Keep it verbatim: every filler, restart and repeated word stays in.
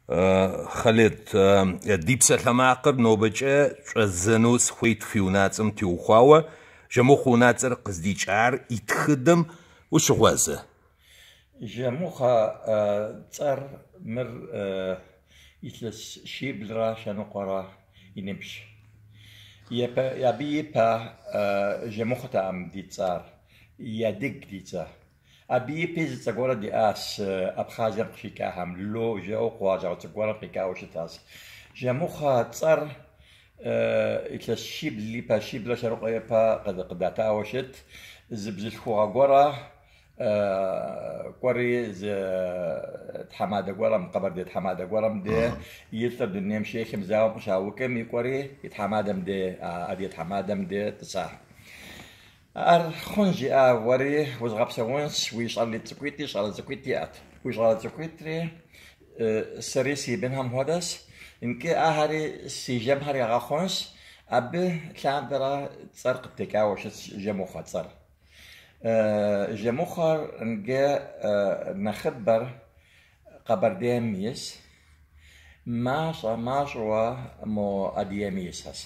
Халид, диԥсалъамаахыр нобаҷа ҿәазану схәеит фиунаҵым ҭиухәауа, жамыхә унаҵыр ҟыздиҿаар иҭхыдым, ушыӷәазы. Жамыхәа ҵар мыр итлас шиблра шаныҟәара иныбжь. Иаби иԥа жамыхәҭаам диҵар, иадыг диҵа. Аби иԥа изҵагәара диас Абхазиан хшикаҳам, ло жаухуа жао цгәара хикаушитас. Жамыхәа ҵар итлас шибли иԥа шибла шарыҟа иԥа ҟыдатаушит, зыбзылхуа гәара кәари зы ҭҳамада гәарам, ҟабарди ҭҳамада гәарам де, иҵа дунем шехим заум шаукем икәари, иҭҳамадам де, ади ҭҳамадам де тса. Ар хунжи а вари узгъапса унс, уи шали цукити, шала цукити ат. Уи шала цукитри сари сибен хам ходас, инки аҳари сижем ҳари агъа хунс, аби тландара цар ктекаушит жамыхәа ҵар. Жамыхәа нге нахыббар ҟабардием миес, маша машуа мо адием миесас.